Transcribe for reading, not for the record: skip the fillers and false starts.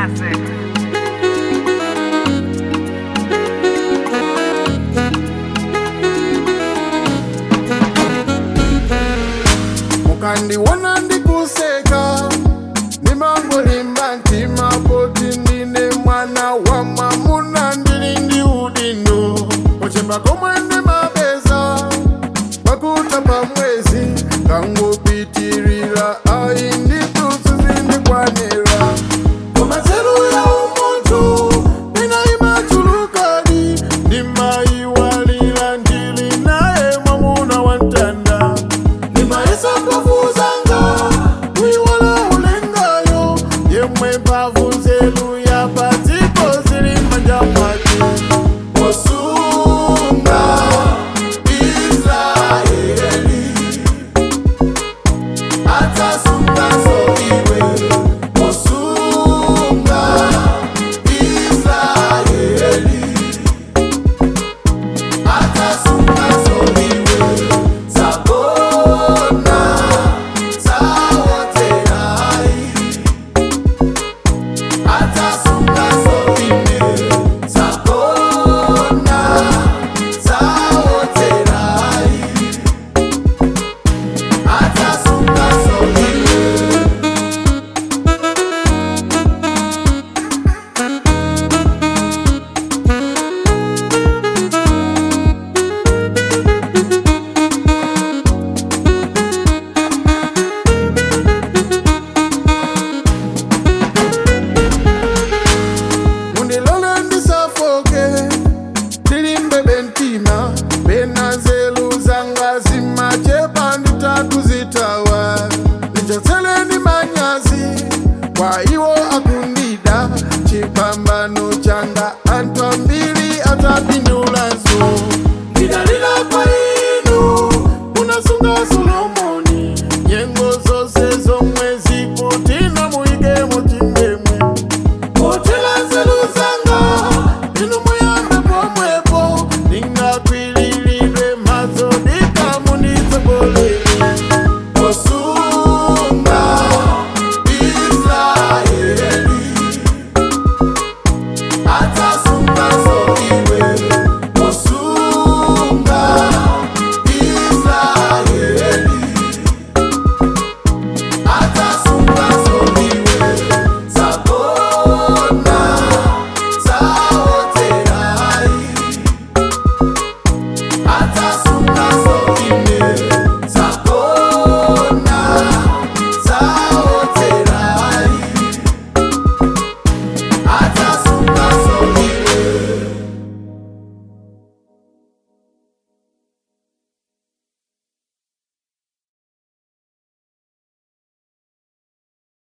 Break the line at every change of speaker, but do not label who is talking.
Classic.
Mukandiona ndikuseka, ndimangolimba mtima poti ndine mwana wa mwamuna, ndili ndi udindo. Kochepa komwe ndimapeza pakuta pa mwezi kangopitirira, ayi ndithu sizindikwanira. Koma nzeru ya umunthu ina imachulukadi, ndimayiwalira ndili naye mwamuna wa mtanda. Ndimayesa mphamvu zanga kuiwala ulengayo, yemwe mphamvu nzeru ya padziko zili m'manja mwake. Posunga Israeli, adzasunganso iwe. Posunga Israeli, adzasunganso iwe. Sabona sawoterai, adzasunganso ine. Sabona sawoterai, adzasunganso iwe. Mundilole ndisafoke, ndilimbebe mtima, pena nzeru zanga zimachepa nditakuzitawa. Ndichotsereni manyazi kwa iwo.